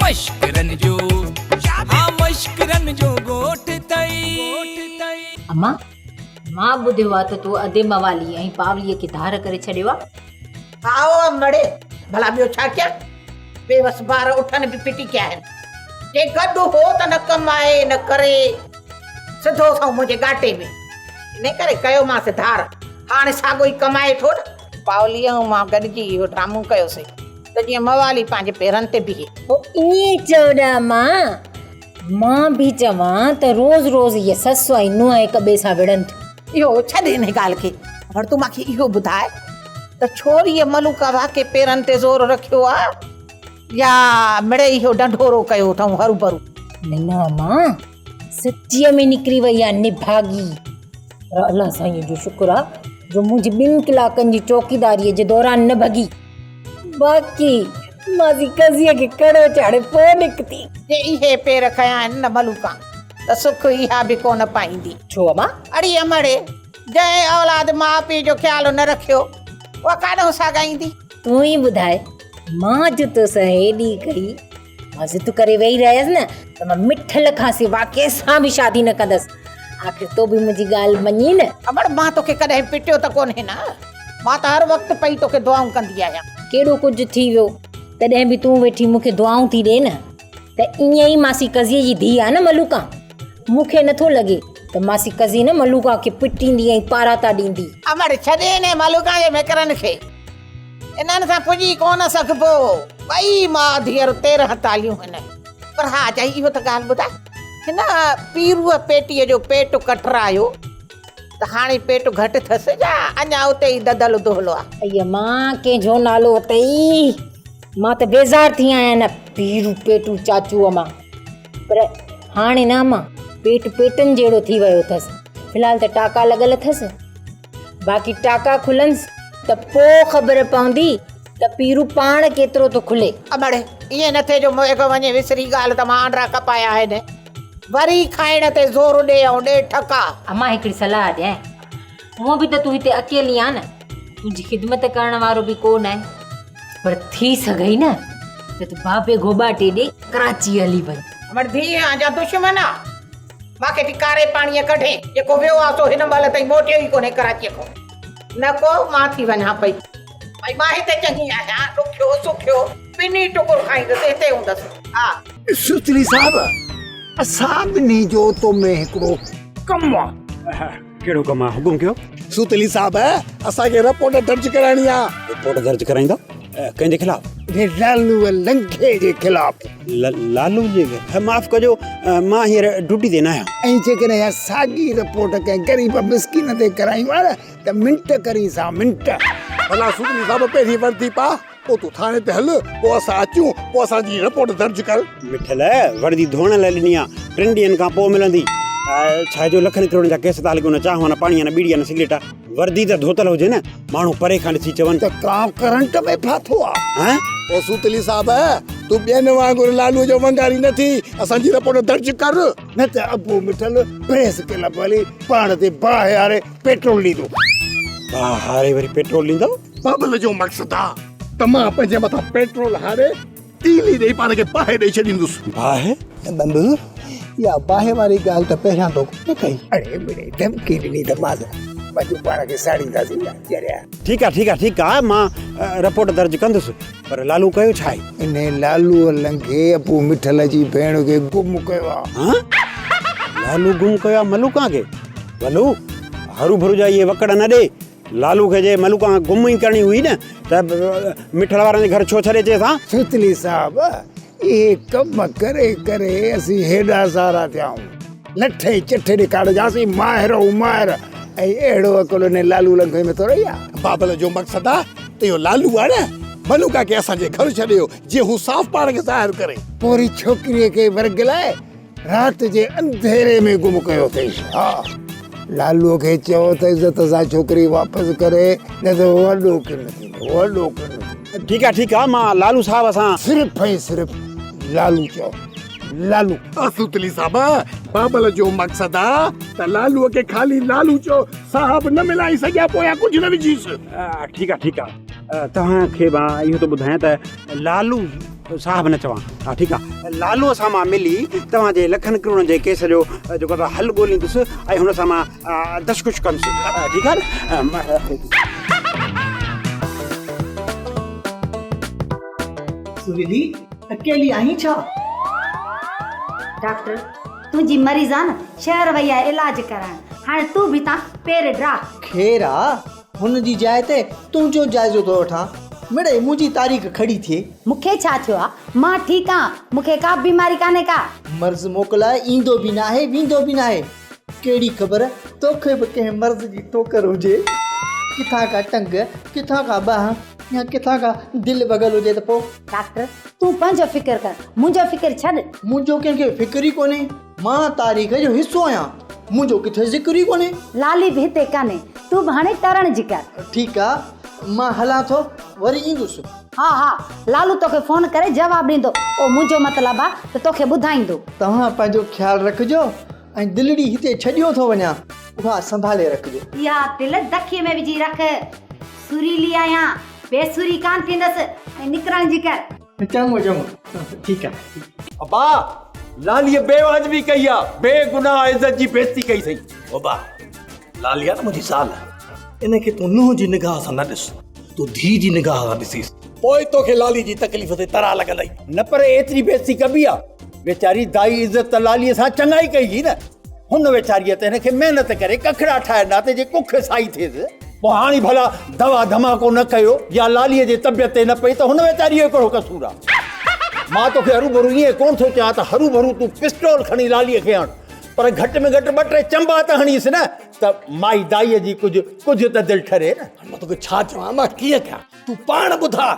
مشڪرن جو ها مشڪرن جو ڳوٺ ٿئي. اما، مان ٻڌيو آ ته تو ادي موالي ۽ پاوليء کي ڌار ڪري ڇڏيو آ. هائو امڙي، ڀلا ٻيو ڇا ڪيان؟ بيوس ٻار اٺن به ڦٽي ڪيا آهن. جي گڏ هو ته نه ڪمائي نه ڪري، سڌو سنئون منهنجي ڳاٽي ۾. انهي ڪري ڪيومانس ڌار. هاڻي ساڳو ئي ڪمائي ٿو نه. پاوليء ۽ مان گڏجي اهو ڊرامو ڪيوسين ته جيئن موالي پنهنجي پيرن تي بيهي. هو ائين چئو نه امان، مان به چوان ته روز روز هيء سس ۽ نونهن هڪ ٻئي سان وڙهن ٿيون. اهو ڇڏ انهي ڳالهه کي، پر تون مان کي اهو ٻڌاء ته ڇوريء ملوڪا واقعي پيرن تي زور رکيو آ يا مڙئي اهو ڍنڍورو ڪيو اٿئون هروڀرو؟ نه نه امان، سچيء ۾ نڪري وئي آ نڀاڳي. پر الله سائينء جو شڪر آ جو منهنجي ٻن ڪلاڪن جي چوڪيداريء جي دوران نه ڀڳي. باقي ماسي قضيء کي ڪڙو چاڙهي پوء نڪتي. جي اهي پير کنيا آهن نه ملوڪان ته سک اها به ڪونه پائيندي. ڇو امان؟ اڙي امڙي، جنهن اولاد ماء پيء جو خيال نه رکيو، اها ڪاڏهون ساڳائيندي؟ تون ئي ٻڌاء، مان جو توسان هيڏي ڪئي، مان ضد ڪري ويهي رهيس نه ته مان مٺل کان سوا ڪنهن سان به شادي نه ڪندس. آخر تو به منهنجي ڳالهه مڃي نه. امڙ مان توکي ڪڏهن پٽيو ته ڪونهي نه. مان ته هر وقت پئي توکي دعائون ڪندي آهيان. ڪيڏو ڪجهه ٿي ويو تڏهن به تون ويٺي مون کي دعائون ٿي ڏين نه. ته ائين ئي ماسي قضيء جي ڌيء آ نه ملوڪان. مون کي نٿو لڳي ته ماسي قضي نه ملوڪان کي پٽيندي ۽ پاراتا ڏيندي. امڙ ڇڏ انهي ملوڪان جي مڪرن کي. انهن سان پڄي ڪونه سگهبو. ٻئي ماء ڌيئر 13 تاليون هن. پر ها اچائي اهو ته ڳالهه ٻڌاء، هن پيروء پيٽيء جو پيٽ ڪٽرايو ته هاڻي پيٽ گهٽ ٿس يا اڃا اتي ئي دڌل دهلو آ؟ ائي امان ڪنهن جو نالو اٿئي، مان ته بيزار ٿي آهيان هن پيرو پيٽو چاچوء مان. پر هاڻي نه امان، پيٽ پيٽن جهڙو ٿي ويو اٿس. في الحال ته ٽاڪا لڳل اٿس. باقي ٽاڪا کلنس ته پوء خبر پوندي ته پيرو پاڻ ڪيترو ٿو کلي. امڙ، ائين نه ٿئي جو مون کان وڃي وسري ڳالهه ته مان آنڊرا ڪپايا آهن. وري کائڻ تي زور ڏي ۽ ڏي ٺڪا. امان هڪڙي صلاح ڏيانء. هونء به ته تون هتي اڪيلي آن نه، تنهنجي خدمت ڪرڻ وارو به ڪو ناهي. پر ٿي سگهئي نه ته تون بابي گهوٻاٽي ڏي ڪراچي هلي وڃ. امڙ، ڌيء آن جا دشمن آ. مان کي ٿي ڪاري پاڻيء ڪڍين، جيڪو ويو آ سو هن مهل تائين موٽيو ئي ڪونهي ڪراچيء کان. نه ڪو مان ٿي وڃان پئي. ڀئي مان هتي چڱي آهيان، ڏکيو سکيو پني ٽڪر کائيندس، هتي هوندس. ها. سوتلي صاحب، اسان ٻنهي جو تو ۾ هڪڙو ڪم آ. ڪهڙو ڪم آ، حڪم ڪيو. سوتلي صاحب، اسان کي رپورٽ درج ڪرائڻي آ. رپورٽ درج ڪرائيندا؟ ڪنهن جي خلاف؟ انهي لالوء لنگهي جي خلاف. لالو جي؟ معاف ڪجو، مان هينئر ڊيوٽي تي ناهيان. ۽ جيڪڏهن اها ساڳي رپورٽ ڪنهن غريب مسڪين تي ڪرايون ها نه ته منٽ ڪرين سا منٽ. ڀلا سوتلي صاحب پهرين وردي پاء، پوء تون ٿاڻي تي هل، پوء اسان اچون، پوء اسان جي رپورٽ درج ڪر. مٺل، وردي ڌوئڻ لاء ڏني آ، ٽن ڏينهن کان پوء ملندي. ڇا جو لکن ڪروڙن جا ڪيس ٿا هلن، نه چانهه آ، نه پاڻي آ، نه ٻيڙي آ، نه سگريٽ آ. وردي ته ڌوتل هجي نه، ماڻهو پري کان ڏسي چون. ته ڪانء ڪرنٽ ۾ ڦاٿو آ. هان؟ او سوتلي صاحب، تون ٻين وانگر لالوء جو ونگاري نه ٿي، اسان جي رپورٽ درج ڪر. نه ته ابو مٺل پريس ڪلب هلي پاڻ تي باهه هاري پيٽرول ڏيندو. باهه هاري وري پيٽرول ڏيندو؟ بابل جو مقصد آ ته مان پنهنجي مٿان پيٽرول هاري تيلي ڏئي پاڻ کي باهه ڏئي ڇڏيندس. باهه؟ بمبو، اها باهه واري ڳالهه ته پهريان تو ڪونه ڪئي. اڙي مڙئي ڌمڪي ڏني ته مانس پنهنجو پاڻ کي ساڙينداسين يا چريا. ٺيڪ آ ٺيڪ آ ٺيڪ آ مان رپورٽ درج ڪندس پر لالو ڪيو ڇا آهي؟ انهي لالوء لنگهي ابو مٺل جي ڀيڻ کي گم ڪيو آ. ها؟ لالو گم ڪيو آ ملوڪان کي؟ ولو هروڀرو جا اهي وڪڙ نه ڏي. لالو کي جي ملوڪان گم ئي ڪرڻي هئي نه ته مٺل وارن جي گهر ڇو ڇڏي اچيس ها؟ سوتلي صاحب، اهي ڪم ڪري ڪري اسين هيڏا سارا ٿيا آهيون. لٺ ۽ چٺ ڏيکارجاسين، ماهر آهيون ماهر. ۽ اهڙو عقل انهي لالو لنگهي ۾ ٿورئي آ. بابل جو مقصد آ ته اهو لالو آ نه، ملوڪا کي اسان جي گهر ڇڏي ويو، جيئن هو صاف پاڻ کي ظاهر ڪري. پوري ڇوڪريء کي ورغلائي رات جي انڌيري ۾ گم ڪيو اٿئيس. ها، لالوء کي چئو ته عزت سان ڇوڪري واپس ڪري، نه ته وڏو ڪن ٿيندو، وڏو ڪن ٿيندو. ٺيڪ آ، ٺيڪ آ، مان لالو صاحب سان. صرف ۽ صرف لالو چئو، لالو. سوتلي صاحب، بابل جو مقصد آ ته لالوء کي خالي لالو چئو، صاحب نه ملائينس، اڳيان پويان ڪجهه نه وجهيس. ٺيڪ آ، ٺيڪ آ، توهان کي مان اهو ٿو ٻڌايان ته لالو. صاحب نه چوان ها ٺيڪ آ لالوء سان مان ملي توهان جي لکن ڪروڙن جي ڪيس جو جيڪو آ حل ڳوليندس ۽ هن سان مان دشڪش ڪندس ٺيڪ آ نه. سريلي اڪيلي آهين ڇا؟ ڊاڪٽر تنهنجي مريضا نه شهر وئي آهي علاج ڪرائڻ هاڻي تون به هتان پير ڊاهه. خير آ هن جي جاء تي تنهنجو جائزو ٿو وٺان. مڙئي منهنجي تاريخ کڙي ٿئي. مون کي ڇا ٿيو آ؟ مان ٺيڪ آن، مون کي ڪا به بيماري ڪانهي ڪا. مرض موڪلائي ايندو به ناهي ويندو به ناهي. ڪهڙي خبر توکي به ڪنهن مرض جي ٺوڪر هجي. ڪٿان ڪا ٽنگ، ڪٿان ڪا ٻانهن يا ڪٿان ڪا دل ڀڳل هجي ته پوء؟ ڊاڪٽر، تون پنهنجو فڪر ڪر، منهنجو فڪر ڇڏ. منهنجو ڪنهن کي فڪر ئي ڪونهي. مان تاريخ جو حصو آهيان، منهنجو ڪٿي ذڪر ئي ڪونهي. لالي به هتي ڪانهي، تون به هاڻي ٽرڻ جي ڪر. ٺيڪ آ، مان هلان ٿو، وري ايندس. ها ها، لالو توکي فون ڪري جواب ڏيندو. او منهنجو مطلب آ ته توکي ٻڌائيندو. توهان پنهنجو خيال رکجو ۽ دلڙي هتي ڇڏيو ٿو وڃان، اها سنڀالي رکجو. اها دل دکيء ۾ وجهي رک. سريلي آهيان، بي سري ڪانه ٿيندس ۽ نڪرڻ جي ڪر. چڱو چڱو ٺيڪ آ. ابا لاليء بي واجبي ڪئي آ، بي گناهه عزت جي بيعزتي ڪئي اٿئي. ابا لالي آ نه منهنجي زال، ان کي تون نونهن جي نگاهه سان نه ڏس، تون ڌيء جي نگاهه سان ڏسيس. پوء توکي لالي جي تڪليف تي ترا لڳندئي. نه پر ايتري بيعزتي ڪبي آ؟ ويچاري دائي عزت ته لاليء سان چڱائي ڪئي هئي نه. هن ويچاريء ته هن کي محنت ڪري ڪکڙا ٺاهي ڏنا ته جي ڪک سائي ٿئيس. پوء هاڻي ڀلا دوا ڌماڪو نه ڪيو يا لاليء جي طبيعت تي نه پئي ته هن ويچاريء جو ڪهڙو قصور آ؟ مان توکي هروڀرو ائين ڪونه ٿو چوان ته هروڀرو تون پسٽول کڻي لاليء کي هڻ، پر گهٽ ۾ گهٽ ٻه ٽي چنبا ته هڻيس نه ته مائي دائيء جي ڪجهه ڪجهه ته دل ٺري نه. هاڻي مان توکي ڇا چوان، مان ڪيئن ڪيان؟ تون پاڻ ٻڌاء،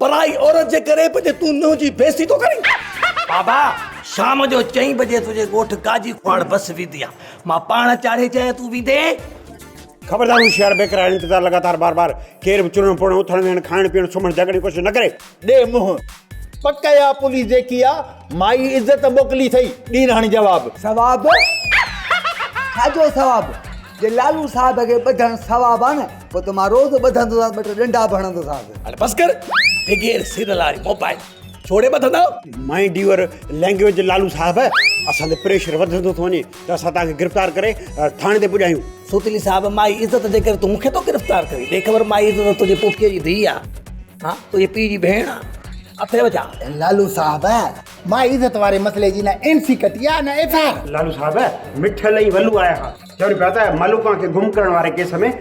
پرائي عورت جي ڪري پنهنجي تون ننهن جي بيعزتي ٿو ڪرين؟ بابا، شام جو چئين بجي تنهنجي ڳوٺ گاجي کواڙ بس ويندي آ، مان پاڻ چاڙهي اچان يا تون ويندين؟ خبردار هوشيار بيقرار انتظار لڳاتار بار بار ڪير به چرڻ پرڻ اٿڻ ويهڻ کائڻ پيئڻ سمهڻ جاڳڻ جي ڪوشش نه ڪري. ڏي منهن پڪ يا پوليس جيڪي آ مائي عزت موڪلي ٿئي ڏين هاڻي جواب. ثواب؟ ڇا جو ثواب؟ جي لالو صاحب کي ٻڌڻ ثواب آ نه پوء ته مان روز ٻڌندوسانس ٻه ٽي ڏنڊا به هڻندوسانس. هاڻي بس ڪر بغير سر واري موبائل ڇوڙي ٻڌندا. مائنڊ your language Lalu صاحب اسان تي پريشر وڌندو ٿو وڃي ته اسان توهان کي گرفتار ڪري ٿاڻي تي پڄايون. سوتلي صاحب مائي عزت جي ڪري تون مون کي ٿو گرفتار ڪرين ڏي خبر مائي عزت تنهنجي پڦيء جي ڌيء آ ها تنهنجي پيء جي ڀيڻ آ اٿيو ڇا. لالو صاحب مائي عزت واري مسئلي جي نه اين سي ڪٽي آ نه ايف I R. Lalu صاحب مٺل ۽ ولو آيا ها چون پيا ته ملوڪان کي گم ڪرڻ واري ڪيس ۾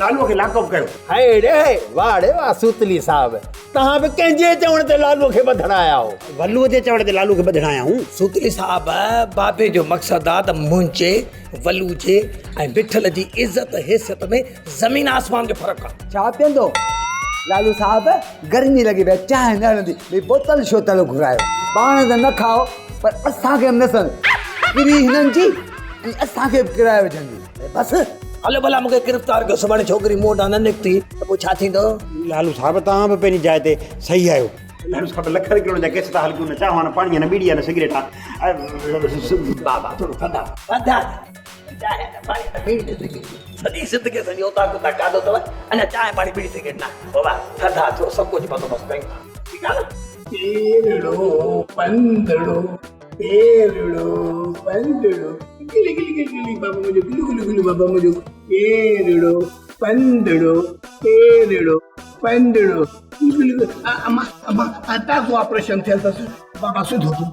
لالوء کي لاڪ اپ ڪيو. هائي ڙي هائي واهه ڙي واهه سوتلي صاحب توهان به ڪنهن جي چوڻ تي لالوء کي ٻڌڻ آيا آهو. ولوء جي چوڻ تي لالوء کي ٻڌڻ آيا آهيون. سوتلي صاحب بابي جو مقصد آ ته منهنجي، ولو جي ۽ مٺل جي عزت حيثيت ۾ زمين آسمان جو فرق آ. ڇا پيئندو؟ لالو صاحب گرمي لڳي پئي چانهه نه هلندي ٻي بوتل شوتل گهرايو. پاڻ ته نه کائو پر اسان کي به نه سن ڪري هنن جي ۽ اسان کي به ڪرائي وجهندي. بس. هلو ڀلا مون کي گرفتار ڪيو سڀاڻي ڇوڪري مون وٽان نه نڪتي ته پوء ڇا ٿيندو؟ لالو صاحب توهان به پنهنجي جاء تي صحيح آهيو. لالو صاحب لکن ڪروڙن جا ڪيس ٿا هلڪيون نه چانهه نه پاڻي نه ٻيڙي نه سگريٽ آ. بابا ٿورو ٿڌا ٿڌا چانهه نه پاڻي نه ٻيڙي نه سگريٽ سڄي زندگي اسان جي اوطاق تان کاڌو اٿو اڃا چانهه پاڻي ٻيڙي سگريٽ نه بابا ٿڌا ٿيو سڀ ڪجهه بندوبست ڪيون ٿا ٺيڪ آ نه. پيرڙو پنڌڙو پيرڙو پنڌڙو گلي گلي گلي گلي بابا منهنجو گلو گلو گلو بابا منهنجو پيرڙو پنڌڙو پيرڙو پنڌڙو گلو گلو گلو اما اما تازو آپريشن ٿيل اٿس بابا سڌو ٿيو.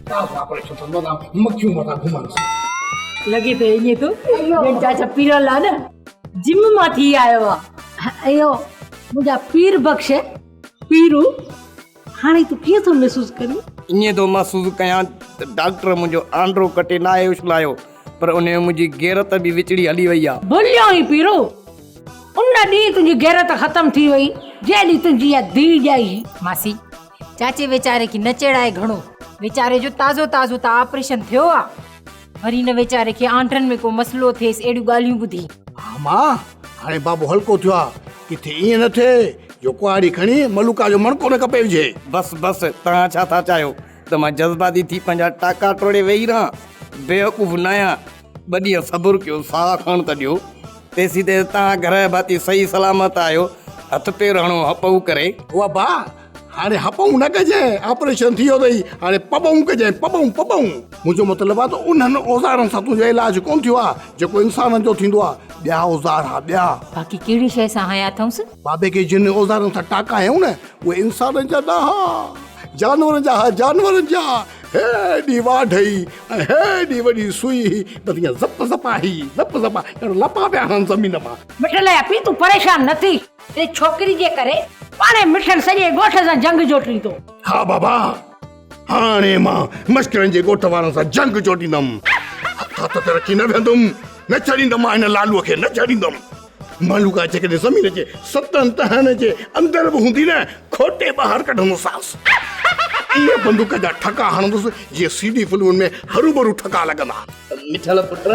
تازو آپريشن ٿيل متان مکيون متان گهمنس. لڳي ته ائين ٿو ڄڻ چاچا پيرل آ نه جم مان ٿي آيو آ. اهو منهنجا پير بخش پيرو هاڻي تون ڪيئن ٿو محسوس ڪرين؟ ائين ٿو محسوس ڪيان ته ڊاڪٽر منهنجو آنڊرو ڪٽي ناهي اڇلايو پر انهيء منهنجي غيرت به وچڙي هلي وئي آ. ڀليو آهين پيرو، ان ڏينهن تنهنجي غيرت ختم ٿي وئي جنهن ڏينهن تنهنجي اها ڌيء ڄائي هئي. ماسي، چاچي ويچاري کي نه چيڙائي گهڻو، ويچاري جو تازو تازو ته آپريشن ٿيو آ. وري نه ويچاري کي آنڊن ۾ ڪو مسئلو ٿئيس اهڙيون ڳالهيون ٻڌي. ها مان، هاڻي بابو هلڪو ٿيو آ، ڪٿي ائين نه ٿئي جو ڪهاڙي کڻي ملوڪا جو مڻڪو نه ڪپي وجهي. بس بس، توهان ڇا ٿا چاهيو ته مان جذباتي ٿي پنهنجا ٽاڪا ٽوڙي ويهي رهان؟ بيوقوف ناهيان. ٻه ڏينهن صبر ڪيو، ساهه کڻڻ ته ڏيو. تيسين تائين توهان گهر جا ڀاتي صحيح سلامت آهيو، هٿ پير هڻو هپئون ڪري. او ابا، هاڻي هپئون نه ڪجانء، آپريشن ٿي ويو اٿئي، هاڻي پٻئون ڪجانء، پٻئون، پٻئون. منهنجو مطلب آهي ته انهن اوزارن سان تنهنجو علاج ڪونه ٿيو آهي، جيڪو انسانن جو ٿيندو آهي. ٻيا اوزار ها، ٻيا. باقي ڪهڙي شيء سان هنيا اٿئونس؟ بابي کي جن اوزارن سان ٽاڪا هنيائون نه، اهي انسانن جا نه ها، جانورن جا ها، جانورن جا. هيڏي واڍ هئي ۽ هيڏي وڏي سوئي هئي، بس ائين زپ زپا هئي، زپ زپا، ڄڻ لپا پيا هڻن زمين مان. مٺل جا پيء تون پريشان نه ٿي، ان ڇوڪري جي ڪري پاڻهي مٺل سڄي ڳوٺ سان جنگ جوٽيندو. ها بابا، هاڻي مان مشڪرن جي ڳوٺ وارن سان جنگ جوٽيندم. هٿ هٿ تي رکي نه ويهندم، نه ڇڏيندم مان هن لالوء کي، نه ڇڏيندم. مالوڪا جيڪڏهن زمين جي ستن تهن جي اندر به هوندي نه، کوٽي ٻاهر ڪڍندوسانس. ائين بندوق جا ٺڪا هڻندس جيئن سي ڊي فلمن ۾ هروڀرو ٺڪا لڳندا. مٺل پٽ،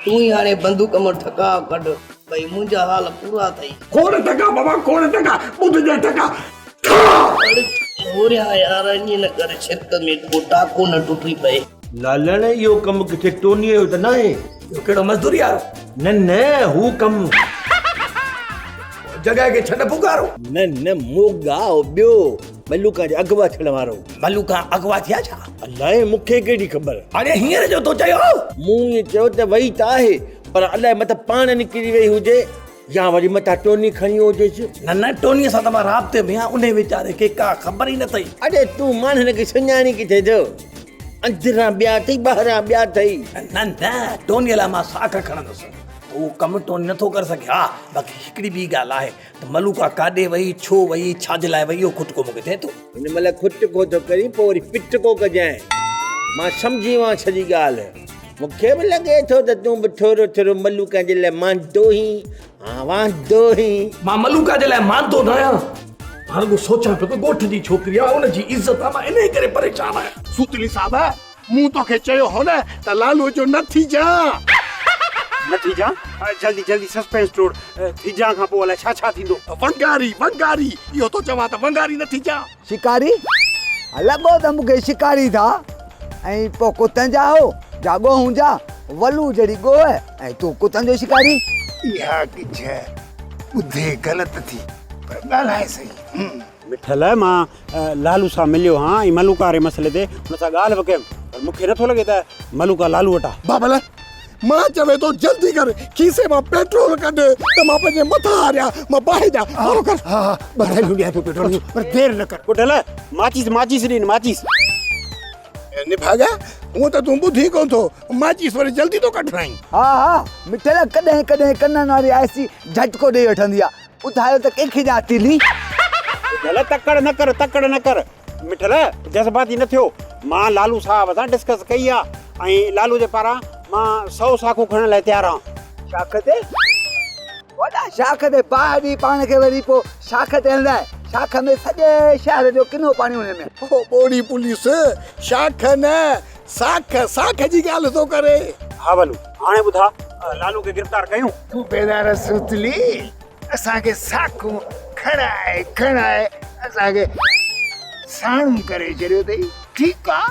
تون ئي هاڻي بندوق مان ٺڪاء ڪڍ، ڀئي منهنجا حال پورا اٿئي. کوڙ ٺڪا بابا کوڙ ٺڪا، ٻڌجانء ٺڪا، ٺا! اڙي ڇوريا يار ائين نه ڪر ڇت ۾ ڪو ٽاڪو نه ٽٽي پئي. لالڻ اهو ڪم ڪٿي ٽونيء جو ته ناهي؟ اهو ڪهڙو مزدوري وارو؟ نه نه هو ڪم. جڳهه کي ڇڏ پڪارو. نه نه موڳا اهو ٻيو ملوڪان جي اغوا ٿيڻ وارو. ملوڪان اغوا ٿيا ڇا؟ الائي مون کي ڪهڙي خبر. اڙي هينئر جو تو چيو. مون ائين چيو ته وئي ته آهي پر الائي متان پاڻ نڪري وئي هجي يا وري متان ٽوني کڻي ويو هجيس. نه نه ٽونيء سان ته مان رابطي ۾ آهيان انهي ويچاري کي ڪا خبر ئي نه اٿئي. اڙي تون ماڻهن کي سڃاڻين ڪٿي ٿو. اندران ٻيا اٿئي ٻاهران ٻيا اٿئي. نه نه ٽونيء لاء مان ساک کڻندس ته اهو ڪم ٽوني نٿو ڪري سگهي. ها باقي هڪڙي ٻي ڳالهه آهي ته ملوڪا ڪاڏي وئي، ڇو وئي، ڇا جي لاء وئي اهو کٽڪو مون کي ٿئي ٿو. هن مهل کٽڪو ٿو ڪرين پوء وري پٽڪو ڪجانء. مان سمجهي ويو آهيان سڄي ڳالهه. مون کي به لڳي ٿو ته تون به ٿورو ٿورو ملوڪا جي لاء ماندو هين. ها واندو هين. مان ملوڪا جي لاء ماندو نه آهيان. مان رڳو سوچان پيو ته ڳوٺ جي ڇوڪري آهي ان جي عزت آهي مان انهي ڪري پريشان آهيان. سوتلي صاحب مون توکي چيو هو نه ته لالوء جو نه ٿيجان. نه ٿيجان؟ جلدي جلدي سسپينس ٽوڙ. ٿيجان کان پوء الائي ڇا ڇا ٿيندو. ونگاري ونگاري اهو ٿو چوان ته ونگاري نه ٿيجان. شڪاري؟ لڳو ته مون کي شڪاري ٿا ۽ پوء ڪتن جا هو جا ڳوهون جا ولو جهڙي ڳوهه ۽ تون ڪتن جو شڪاري. اها ڳجهه ٻڌي غلط ٿي پر ڳالهائي سهي. مٺل مان لالو سان مليو هان ۽ ملوڪا واري مسئلي تي هن سان ڳالهه به ڪيم پر مون کي نٿو لڳي ته ملوڪا لالو وٽ آ. بابل مان چوي ٿو جلدي ڪر کيسي مان پيٽرول ڪڍ ته مان پنهنجي مٿان هاريان مان باهه ڏيان ٿورو ڪر. ها ها ٻه ٿيلهيون ڏيان ٿو پيٽرول جون پر دير نه ڪر. ٻڍل ماچيس ماچيس ڏين ماچيس. نڀاڳا هونء ته تون ٻڌين ڪونه ٿو ماچيس وري جلدي ٿو ڪڍرائين. ها ها مٺل ڪڏهن ڪڏهن ڪنن واري آئسي جهٽڪو ڏيئي وٺندي آ ٻڌايو ته ڪنهن کي ڏيان تيلي. ٻڍل تڪڙ نه ڪر تڪڙ نه ڪر. مٺل، جذباتي نه ٿيو. مان لالو صاحب سان ڊسڪس ڪئي آ ۽ لالو جي پاران مان سئو ساکون کڻڻ لاء تيار آهيان. شاخ تي؟ وڏا شاخ تي باهه ڏئي پاڻ کي وري پوء شاخ تي هلندائين. شاخ ۾ سڄي شهر جو ڪنو پاڻي ان ۾. او ٻوڙي پوليس، شاخ نه ساک، ساک جي ڳالهه ٿو ڪري. ها ولو، هاڻي ٻڌاء لالو کي گرفتار ڪيون؟ صوبيدار سوتلي، اسان کي ساکون کڻائي کڻائي اسان کي ساڻو ڪري ڇڏيو اٿئي. ٺيڪ آ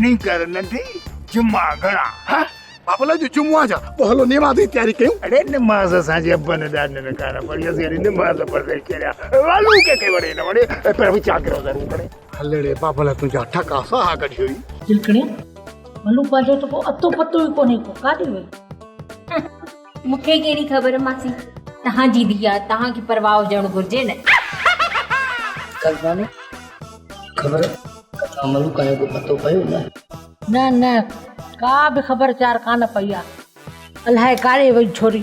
نينگر ننڍي جمعا گهڻا ها. بابل اڄ جمعو آ ڇا؟ پوء هلو نماز جي تياري ڪيون. اڙي نماز اسان جي ابن ڏاڏن ڪانه پڙهي اسين اهڙي نماز پڙهندي ڪهڙا لالو ڪنهن کي وڻي نه وڻي پر ويچار ضرور ڪري. هل ڙي بابل تنهنجا ٺڪا ساهه ڪڍي وئي. چلڪڻي ملوڪا جو ته ڪو اتو پتو ئي ڪونهي ڪو ڪاڏي وئي. مون کي ڪهڙي خبر ماسي، توهان جي ڌيء آ، توهان کي پرواهه هجڻ گهرجي نه. قربانو، خبر ڪٿان ملوڪا جو ڪو پتو پيو نه؟ نه نه، ڪا به خبر چار ڪانه پئي آ. الائي ڪاڏي وئي ڇوري،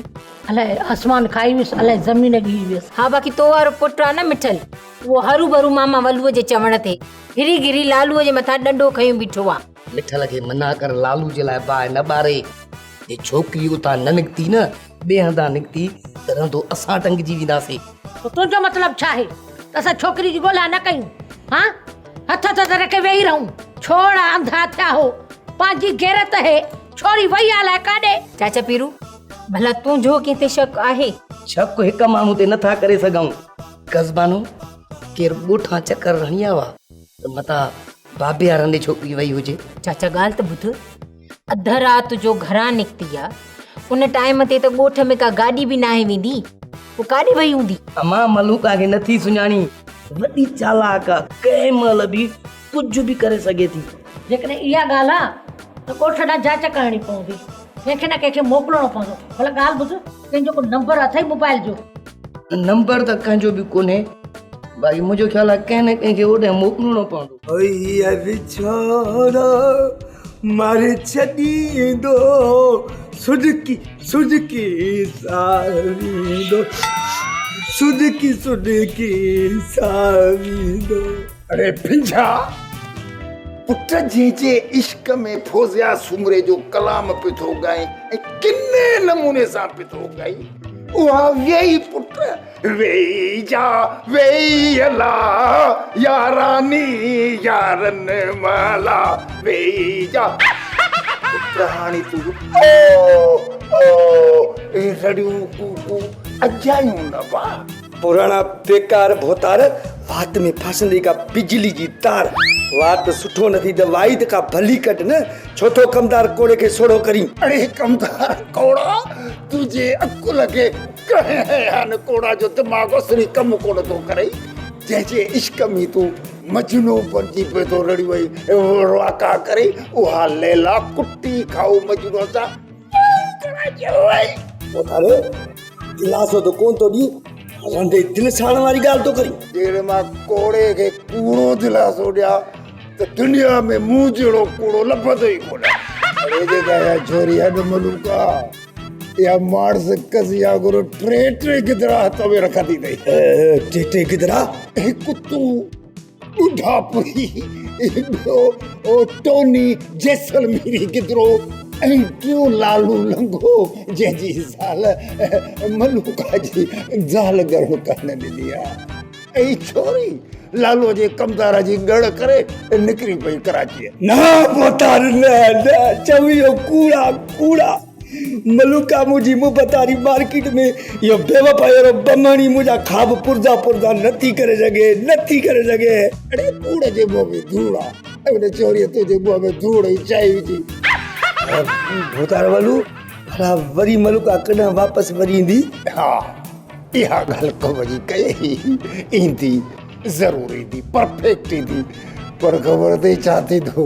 الائي آسمان کائي ويس، الائي زمين ڳهي ويس. ها باقي تو وارو پٽ آ نه مٺل، اهو هروڀرو ماما ولوء جي چوڻ تي هري گهري لالوء جي مٿان ڏنڊو کنيو بيٺو آ. مٺل کي منع ڪر لالو جي لاء باهه نه ٻاري. جي ڇوڪري اتان نه نڪتي نه ٻئي هنڌان نڪتي ته رهندو اسان ٽنگجي وينداسين. پوء تنهنجو مطلب ڇا آهي ته اسان ڇوڪري جي ڳولها نه ڪيون؟ هان؟ هٿ هٿ تي رکي ويهي رهون؟ ڇوڙ انڌا ٿيا هو، پنهنجي غيرت اهي، ڇوري وئي آ الائي ڪاڏي؟ چاچا پيرو، ڀلا تنهنجو ڪنهن تي شڪ آهي؟ شڪ هڪ ماڻهو تي نٿا ڪري سگهون. قزبانو، ڪير ڳوٺان چڪر هڻي آيو آ ته متان بابي وارن ڏي ڇوڪري وئي هجي. چاچا ڳالهه ته ٻڌ. اڌ رات جو گهران نڪتي آ، ان ٽائيم تي ته ڳوٺ ۾ ڪا گاڏي به ناهي ويندي، پوء ڪاڏي وئي هوندي؟ امان ملوڪا کي نٿي سڃاڻين، وڏي چالاڪ آ، ڪنهن مهل به ڪجهه به ڪري سگهي ٿي. جيڪڏهن اها ڳالهه آ ته ڳوٺ ڏانهن جاچ ڪرڻي پوندي، ڪنهن کي نه ڪنهن کي موڪلڻو پوندو. ڀلا ڳالهه ٻڌ، ڪنهن جو ڪو نمبر اٿئي موبائل جو؟ نمبر ته ڪنهن جو به ڪونهي، باقي منهنجو خيال آ ڪنهن نه ڪنهن کي اوڏانهن موڪلڻو پوندو. هئي وڇوڙو ماري ڇڏيندو سڏڪي سڏڪي ساهه ويندو سڏڪي سڏڪي ساهه ويندو. اڙي ڦنجها پٽ جنهن جي عشق ۾ فوزيا سومري جو ڪلام پيو ٿو ڳائين ۽ ڪني نموني سان پيو ٿو ڳائين اها ويئي پٽ ويئي جا ويئي الا ياراني يارن مالا ويئي جا پٽ هاڻي تنهنجو او او اي رڙيون ڪوڪون اجايون نه وا. پراڻا بيڪار ڀوتار وات ۾ ڦاسندي ڪا بجلي جي تار وات سٺو نه ٿي ته وائي ته ڪا ڀلي ڪڍ نه ڇو ٿو ڪمدار ڪوڙي کي سوڙهو ڪرين. اڙي ڪمدار ڪوڙا تنهنجي عقل کي ڪنهن هنيا ڪوڙا جو دماغ اصلي ڪم ڪونه ٿو ڪرئي جنهن جي عشق ۾ تون مجنون بڻجي پيو ٿو رڙيون ۽ رواڪا ڪرين اها ليلا ڪٽي کائو مجنون سان ڀوتار دلاسو ته ڪونه ٿو ڏين، رنڊي دل ساڙڻ واري ڳالهه ٿو ڪرين. جيڪڏهن مان ڪوڙي کي ڪوڙو دلاسو ڏيان ته دنيا ۾ مون جهڙو ڪوڙو لڀندو ئي ڪونه. اڙي جيڪا اها ڇوري آهي نه ملوڪا، اها ماڻس قضيا وانگر ٽي ٽي گدرا هٿ ۾ رکندي اٿئي. ٽي ٽي گدرا؟ هڪ تون ٻڍاپڙي، ٻيو ٽوني جيسلميري گدرو ۽ ٽيون لالو لنگهو جنهن جي زال ملوڪا جي زال ڳرڻ ڪانه ڏني آ. ۽ ڇوري لالوء جي ڪمدار جي ڳڙ ڪري نڪري پئي ڪراچيء. نه ڀوتار نه نه چئو اهو ڪوڙ آ ڪوڙ آ. ملوڪا منهنجي محبت واري مارڪيٽ ۾ اهو بيوفائي وارو بم هڻي منهنجا خواب پرزا پرزا نه ٿي ڪري سگهي نه ٿي ڪري سگهي. اڙي ڪوڙ جي منهن ۾ ڌوڙ آ ۽ ان چوريء تنهنجي منهن ۾ ڌوڙ ئي چائي وجهي. ڀوتار ولو ڀلا وري ملوڪا ڪڏهن واپس وري ايندي؟ ها اها ڳالهه ڪم جي ڪئي ايندي ضرور ايندي پرفيڪٽ ايندي پر خبر اٿئي ڇا ٿيندو؟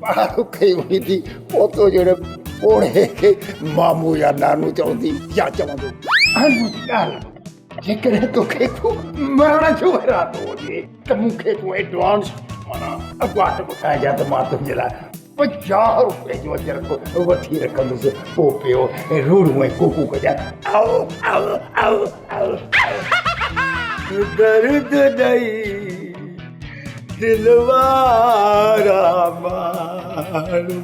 ٻار ڪئي ويندي پوتو جهڙي پوڙهي کي مامو يا نانو چوندي يا چوندو. هاڻي منهنجي ڳالهه ٻڌ، جيڪڏهن توکي ڪو مرڻ جو ارادو هجي ته مون کي تون ايڊوانس معنيٰ اڳواٽ ٻڌائجان ته مان تنهنجي لاء 50 روپئي جو اجرڪ وٺي رکندس، پوء پيو روڙون ۽ ڪوڪون ڪجانء. او او او او او. درد ڏئي دل وارا ماڻهو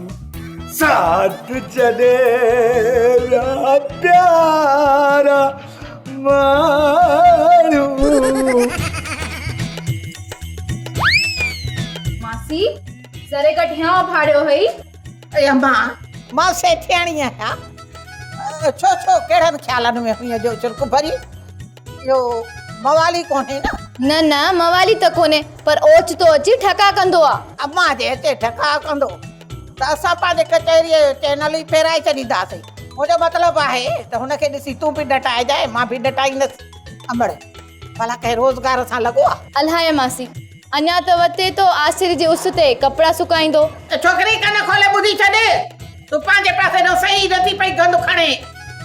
ساٿ ڇڏي ويا پيارا ماڻهو. ماسي ذري گهٽ هيانء ڦاڙيو هئي. اي امان، مان سيٺياڻي آهيان. ڇو ڇو ڪهڙن خيالن ۾ هئين جو چرڪ ڀري؟ اهو موالي ڪونهي نه؟ نه نه موالي ته ڪونهي پر اوچتو اچي ٺڪاء ڪندو آ. امان جي اچي ٺڪاء ڪندو ته اسان پنهنجي ڪچهريء جو چينل ئي ڦيرائي ڇڏينداسين. منهنجو مطلب آهي ته هن کي ڏسي تون به ڏٽائجانء مان به ڏٽائيندس. امڙ ڀلا ڪنهن روزگار سان لڳو آ؟ الائي ماسي اڃا ته وتي ٿو آسري جي اس تي ڪپڙا سڪائيندو. ته ڇوڪري ڪن کولي ٻڌي ڇڏ. تون پنهنجي پاسي ڏانهن صحيح نه ٿي پئي گند کڻين.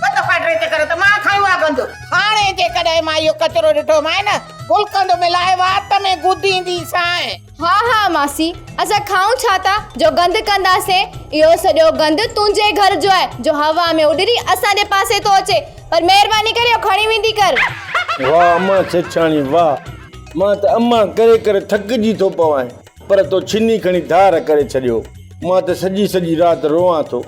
ٻه دفعا ٽي چڪر ته مان کنيو آ گند. هاڻي جيڪڏهن مان اهو ڪچرو ڏٺومانء نه، گلقند ملائي وات ۾ گدينديسانء. ها ها ماسي، اسان کائون ڇا ٿا جو گند ڪنداسين. اهو سڄو گند تنهنجي گهر جو آهي جو هوا ۾ اڏري اسان جي پاسي ٿو اچي. پر مهرباني ڪري اهو کڻي ويندي ڪر. واهه امان سيٺياڻي واهه. مان ته امان ڪري ڪري ٿڪجي ٿو پوانء پر تو ڇني کڻي ڌار ڪري ڇڏيو. مان ته سڄي سڄي رات روئان ٿو.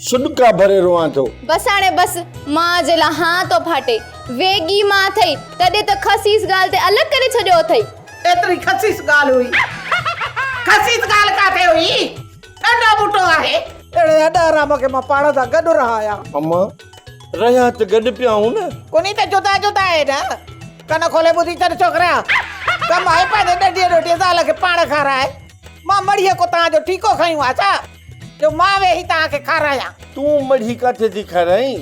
سڏڪا ڀري روئان ٿو. بس هاڻي بس، ماء جي لاء هانء ٿو ڦاٽي. ويڳي ماء اٿئي، تڏهن ته خسيس ڳالهه تي الڳ ڪري ڇڏيو اٿئي. ايتري خسيس ڳالهه هئي؟ خسيس ڳالهه ڪاٿي هئي؟ ڏنڊو ٻوٽو آهي. اهڙي اڏ حرام کي مان پاڻ سان گڏ رهايان. امان، رهيا ته گڏ پيا آهون نه. ڪونهي ته جدا جدا آهي نه. ڪن کولي ٻڌي ڇڏ ڇوڪرا. ڪم آهي پنهنجي ڏڍيء ڏوهٽيء زال کي پاڻ کارائي. مان مڙهيء ڪو توهان جو ٺيڪو کنيو آ ڇا جو مان ويهي توهان کي کارايان. تون مڙهي ڪاٿي ٿي کارائين؟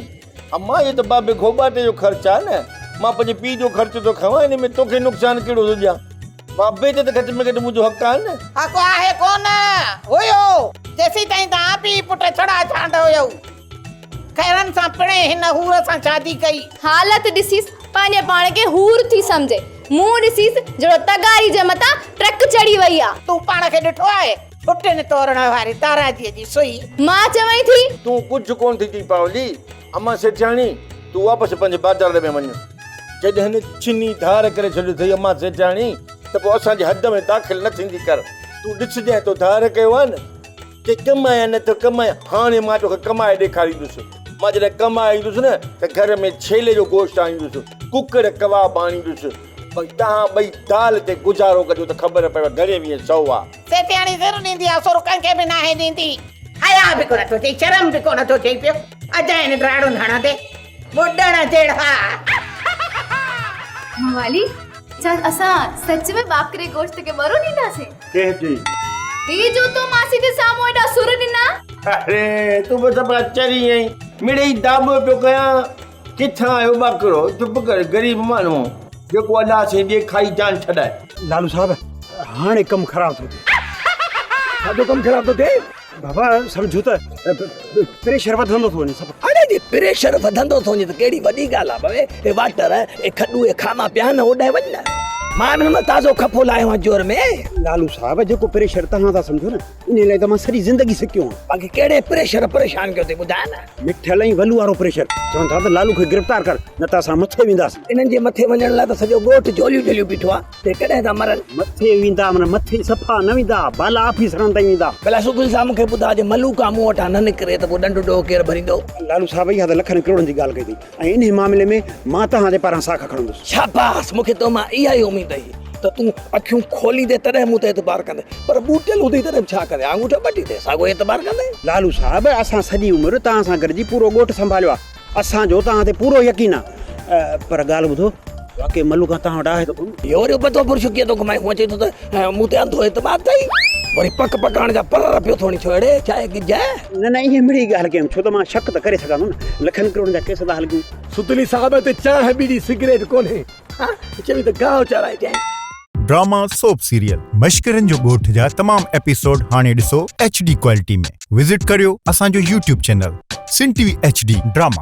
امان اهو ته بابي گهوٻاٽي جو خرچ آ نه. مان پنهنجي پيء جو خرچ ٿو کڻان ان ۾ توکي نقصان ڪهڙو ٿو ڏيان. بابي تي ته گهٽ ۾ گهٽ منهنجو حق آ نه. حق آهي ڪونه هيو جيسيتائين توهان پيء پٽ ڇڙا ڇانڊ هيؤ. خيرن سان پڻهين هن حور سان شادي ڪئي. حالت ڏسيس پنهنجي پاڻ کي حور ٿي سمجهي. منهن ڏسيس جهڙو تغاري جي مٿان ٽرڪ چڙهي وئي آ. تون پاڻ کي ڏٺو آهي ڦٽين تورڻ واري تاراجيء جي سوئي. مان چوين ٿي. تون ڪجهه ڪونه ٿي چئين پاولي. امان سيٺياڻي، تون واپس پنهنجي بازار ۾ وڃ. جڏهن هن ڇني ڌار ڪري ڇڏيو اٿئي امان سيٺياڻي ته پوء اسان جي حد ۾ داخل نه ٿيندي ڪر. تون ڏسجانء تو ڌار ڪيو آهي نه. چي ڪمايان نه ٿو ڪمايان، هاڻي مان توکي ڪمائي ڏيکاريندس. مان جڏهن ڪمائي ايندس نه ته گهر ۾ ڇيلي جو گوشت آڻيندس، ڪڪڙ ڪباب آڻيندس. پر توهان ٻئي دال تي گذارو ڪجو ته خبر پوي گهڻي ويهين سئو آ. سيٺياڻي سر ڏيندي آ، سر ڪنهن کي به ناهي ڏيندي. حياء به ڪونه ٿو ٿئي، شرم به ڪونه ٿو ٿئي پيو، اجاين ڊاڙن هڻندي، ٻڏڻ جهڙا. موالي، ڇا اسان سچ ۾ ٻاڪري گوشت کي ٻرو ڏينداسين؟ ڪنهن چئي؟ هي جو تو ماسي جي سامهون ايڏا سر ڏنا. اري تون به صفا چري آهين، مڙئي داٻو پيو ڪيان، ڪٿان آيو ٻاڪرو، چپ ڪر غريب ماڻهو جيڪو الله سائين ڏي کائي جان ڇڏائي. لالو صاحب هاڻي ڪم خراب ٿو ٿئي. ڇا جو ڪم خراب ٿو ٿئي؟ بابا سمجهو ته پريشر وڌندو ٿو وڃي سڀ. اڙي جي پريشر وڌندو ٿو وڃي ته ڪهڙي وڏي ڳالهه آ بوي هي واٽر هي کڏون هي خاما پيا آهن اوڏانهن وڃ نه مان به هن تازو کپو لاهيو آهيان زور ۾. لالو صاحب جيڪو پريشر توهان ٿا سمجهو نه انهي لاء ته مان سڄي زندگي سڪيو آهيان. باقي ڪهڙي پريشر پريشان ڪيو اٿئي ٻڌاء نه. مٺل ۽ ولو وارو پريشر چون ٿا ته لالو کي گرفتار ڪر نه ته اسان مٿي وينداسين. انهن جي مٿي وڃڻ لاء ته سڄو ڳوٺ جهوليون جهليون بيٺو آهي. ته ڪڏهن ٿا مرن؟ مٿي ويندا معنيٰ مٿي صفا نه ويندا، بالا آفيسرن تائين ويندا. ڀلا سڌل صاحب مون کي ٻڌاء جي ملوڪا مون وٽان نه نڪري ته پوء ڏنڊ ڏوهه ڪير ڀريندو؟ لالو صاحب اها ته لکن ڪروڙن جي ڳالهه ڪئي اٿئي ۽ انهي معاملي ۾ مان توهان جي پاران ساک کڻندس. شاباس مون کي تو مان اها ئي اميد هئي ته تون اکيون کوليندين تڏهن مون تي اعتبار ڪندين پر ٻوٽيل هوندين تڏهن به ڇا ڪندين آڱوٺا ٻٽيندين ساڳيو اعتبار ڪندين. لالو صاحب اسان سڄي عمر توهان سان گڏجي پورو ڳوٺ سنڀاليو آهي. اسان جو توهان تي پورو يقين آ پر ڳالهه ٻڌو واقعي ملوڪان توهان وٽ آهي ته ڪونه؟ اهو وري ابتو برش ڪيئن ٿو گهمائين هونء چئي ٿو ته مون تي انڌو اعتماد اٿئي وري پڪ پڪاڻ جا پر پيو ٿو هڻي ڇو اڙي ڇا آهي ڳجهه؟ نه نه ائين مڙئي ڳالهه ڪيم ڇو ته مان شڪ ته ڪري سگهان ٿو نه لکن ڪروڙن جا ڪيس ٿا هل ڪيون. ستلي صاحب تي چانهه ٻيڙي سگريٽ ڪونهي. ها چوي ته گاهه چارائجانء. ڊراما سوپ سيريل مشڪرن جو ڳوٺ جا تمام ايپيسوڊ هاڻي ڏسو ايڇ ڊي ڪوالٽي ۾ وزٽ ڪريو اسان جو YouTube channel Sindh T V H D drama.